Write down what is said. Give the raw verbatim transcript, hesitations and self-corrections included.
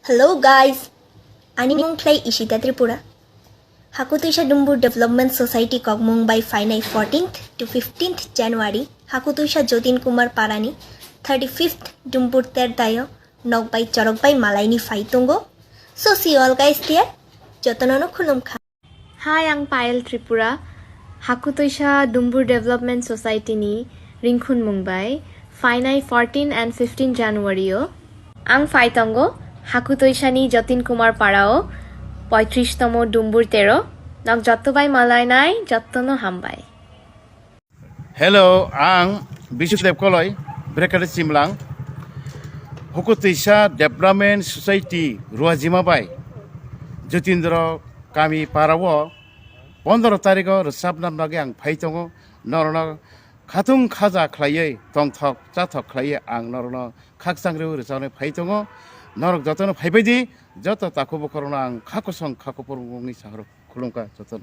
Hello guys, ani mung khlai Ishita Tripura. Hakutuisa Dumbur Development Society kokmung bai phainai fourteenth to fifteenth January Hakutuisa Jotin Kumar Parani thirty-fifth Dumbur Terdayo nok bai chorok bai malaini phai tongo. So see you all guys there. Jotono no khulum kha. Hi, ang Payal Tripura, Hakutuisa Dumbur Development Society ni ringkhun mung bai phainai fourteen and fifteen January o. Ang phai tongo Hakutuisa ni Jotin Kumar Para o, poitris tomo Dumbur Tero. Nok jotto bai malainai, jotto no hambai. Hello, ang Bishu Debkoloi, Brekare Chimlang, Hakutuisa Development Society Ruajima bai Jotindro kami para o pondro tarikh o rwchapna bagwi ang phai tongo. Norokno khatung khaja khlaiwi tongthok chathok khlaiwi ang norokno khakchang rw rwchapnai phai tongo. Norok jotono phaibai di, joto takhuk bukhurokno ang kha kosong kha kuphur wngwi saharok khulumkha jotono.